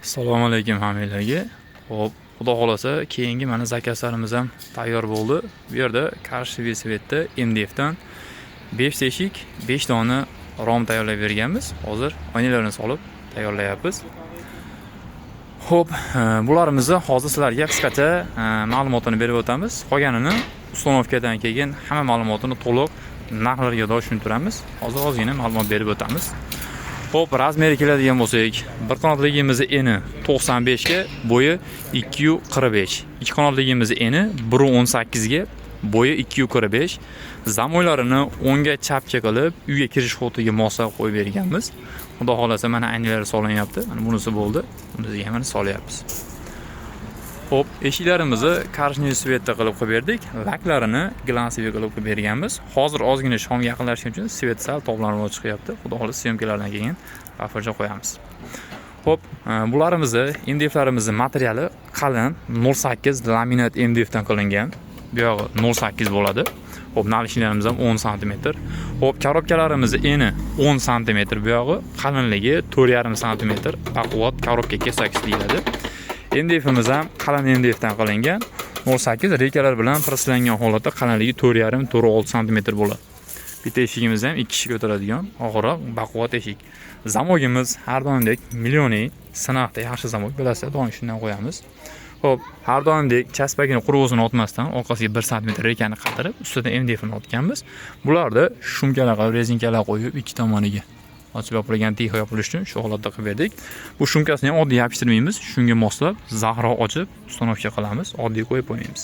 Assalomu alaykum hammanglarga. Xo'p, Xudo xolasa, keyingi mana zakazlarimiz ham tayyor bo'ldi. Bu yerda коричневый цвет da MDF dan 5 ta eshik, 5 dona rom tayyorlab berganmiz. Hozir oynalarni solib tayyorlayapmiz. Xo'p, bularimizni hozir sizlarga qisqacha ma'lumotini berib o'tamiz. Qolganini установка dan keyin hamma ma'lumotini to'liq narxlarga doir tushuntiramiz. Hozir ozgina ma'lumot berib o'tamiz. Xo'p, razmeri keladigan bo'lsak, bir qanotligimizni eni 95 ga, bo'yi 2.45. Ikki qanotligimizni eni 1.18 ga, bo'yi 2.45. Zamoylarini o'ngga chapga qilib, uyga kirish ход iga moslab qo'yib berganmiz. Xudo xolasa, mana aynalari solinyapti. Mana bunisi bo'ldi. Bunisiga ham mana solyapmiz. Xo'p, eshiklarimizni коричневый цвет da qilib qo'yib berdik. Laklarini глянцевый qilib qo'yib berganmiz. Hozir ozgina shomga yaqinlashgani uchun свет sal toblanib chiqyapti. Xudo xolasa, съёмка lardan keyin bafurja qo'yamiz. Xo'p, bularimizni MDFlarimizni materiali qalin 0.8 laminat MDF dan qilingan. Bu yog'i 0.8 bo'ladi. Xo'p, наличник larimiz ham 10 sm. Xo'p, коробка larimizni eni 10 sm, bu yog'i qalinligi 4.5 sm. Baquvvat коробка kesakis deyiladi. MDFimiz ham qalin MDF dan qilingan. 0.8 reykalar bilan presslangan holatda qalinligi 4.5-4.6 sm bo'ladi. Bitta eshigimiz ham ikki kishi ko'taradigan og'irroq baquvvat eshik. Замок imiz har doimdek millioniy sinoqda yaxshi замок, bilasizlar, doim shundan qo'yamiz. Xo'p, har doimdek chaspagini qurug'isini otmasdan orqasiga 1 sm reykani qatirib, ustidan MDFni otganmiz. Bularda шумка lar qilib, rezinkalar qo'yib, ikki tomoniga ochib yopilgan, тихо yopilishi uchun shu holatda qilib berdik. Bu шумка sini ham oddiy yopishtirmaymiz, shunga moslab zahro ochib установка qilamiz, oddiy qo'yib qo'ymaymiz.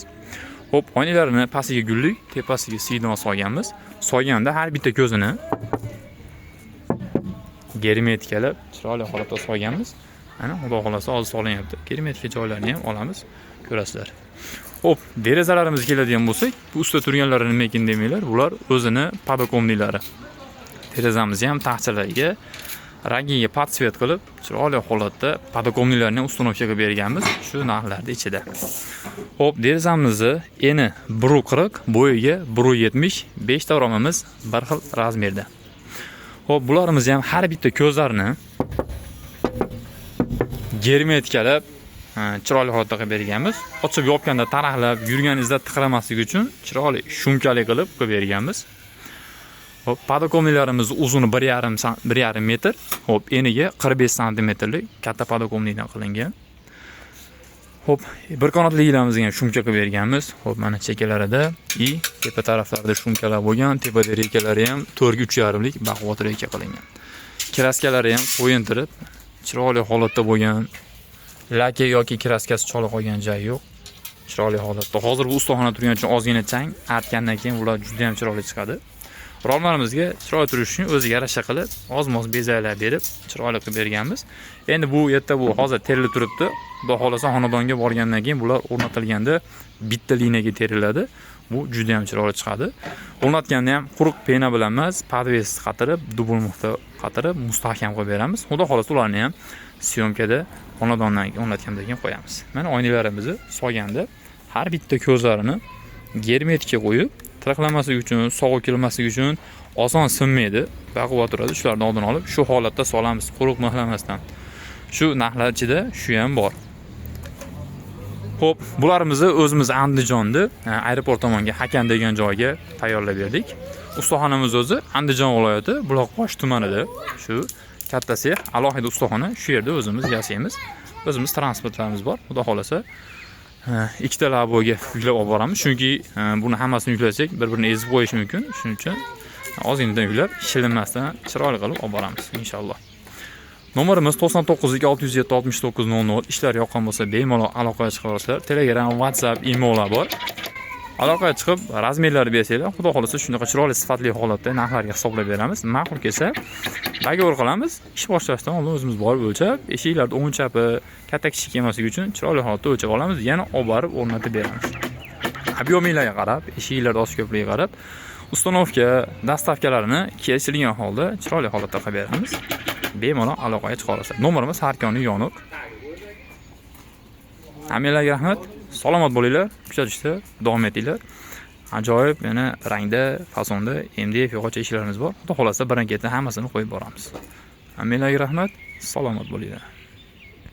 Xo'p, oynalarini pastiga gullik, tepasiga siydon solganmiz. Solganda har bitta ko'zini germetikalab chiroyli holatda solganmiz. Mana, Xudo xolasa, hozir solinyapti. Germetika joylarini ham olamiz, ko'rasizlar. Xo'p, derazalarimizga keladigan bo'lsak, bu ustida turganlari nima ekan demanglar, bular o'zini подоконник lari. Derazamizni ham taxchalariga rangiga под цвет qilib, chiroyli holatda подоконник larni ham установка qilib berganmiz shu narxlarni ichida. Xo'p, derazamizni eni 1.40, bo'yiga 1.70, 5 ta romimiz bir xil razmerda. Xo'p, bularimizni ham har bitta ko'zlarini germetikalab chiroyli holatda qilib berganmiz. Ochib yopganda taraqlab, yurganingizda tiqiramasligi uchun chiroyli шумка li qilib qo'yib berganmiz. Xo'p, подоконник larimiz uzuni 1,5 metr, xo'p, eniga 45 santimetrlik katta подоконник dan qilingan. Xo'p, bir qanotliklarimizga ham шумка qilib berganmiz. Xo'p, mana chekkalarida и tepa taraflarida шумка lar bo'lgan, tepada reykalari ham 4 ga 3,5 lik baquvvat reyka qilingan. Краска lari ham to'yintirib, chiroyli holatda bo'lgan. Laka yoki краска si cholib qolgan joyi yo'q. Chiroyli holatda. Hozir bu ustaxona turgani uchun ozgina chang, artgandan keyin ular juda ham chiroyli chiqadi. Romlarimizga chiroyli turishi uchun o'ziga yarasha qilib, oz-moz bezaklar berib, chiroyli qilib berganmiz. Endi bu yerda bu hozir terilib turibdi. Xudo xolasa, xonadonga borgandan keyin bular o'rnatilganda bitta liniyaga teriladi. Bu juda ham chiroyli chiqadi. O'rnatganda ham quruq пена bilan emas, подвес qatirib, дубл muxta qatirib, mustahkam qilib beramiz. Xudo xolasa, ularni ham съёмка da xonadondan keyin o'rnatgandan keyin qo'yamiz. Mana, oynalarimizni solganda har bitta ko'zlarini germetikka qo'yib, tiraqlamasligi uchun, sog'ib kelmasligi uchun, oson sinmaydi, baquvvat turadi. Shularni oldini olib, shu holatda solamiz, quruq mixlamasdan. Shu narxlar ichida shu ham bor. Xo'p, bularimizni o'zimiz Andijonda aeroport tomonga Hakan degan joyga tayyorlab berdik. Ustaxonamiz o'zi Andijon viloyati Buloqboshi tumanida. Shu katta sex, alohida ustaxona, shu yerda o'zimiz yasaymiz. O'zimiz transportlarimiz bor. Xudo xolasa, ikkita лобовой ga yuklab olib boramiz. Chunki buni hammasini yuklasak, bir-birini ezib qo'yishi mumkin. Shuning uchun ozginadan yuklab, shilinmasdan chiroyli qilib olib boramiz inshaalloh. Nomerimiz 99 607 69 00. Ishlar yoqqan bo'lsa, bemalol aloqaga chiqa olasizlar. Telegram, WhatsApp, imolar bor. Aloqaga chiqib, razmerlarni bersanglar, Xudo xolasa, shunaqa chiroyli, sifatli holatda narxlarga hisoblab beramiz. Ma'qul kelsa, договор qilamiz. Ish boshlashdan oldin o'zimiz borib o'lchab, eshiklarni o'ng chapi katta kichik kelmasligi uchun chiroyli holatda o'lchab olamiz, yana olib borib o'rnatib beramiz. Объем inglarga qarab, eshiklarni ochiq ko'pligiga qarab, установка, доставка larini kelishilgan holda chiroyli holatda qilib beramiz. Bemalol aloqaga chiqa olasizlar. Nomerimiz har kuni yoniq. Hammanglarga rahmat. Salomat bo'linglar, kuzatishda davom etinglar. Ajoyib yana rangda, fasonda MDF yog'och eshiklarimiz bor. Xudo xolasa, birin-ketin hammasini qo'yib boramiz. Hammanglarga rahmat. Salomat bo'linglar.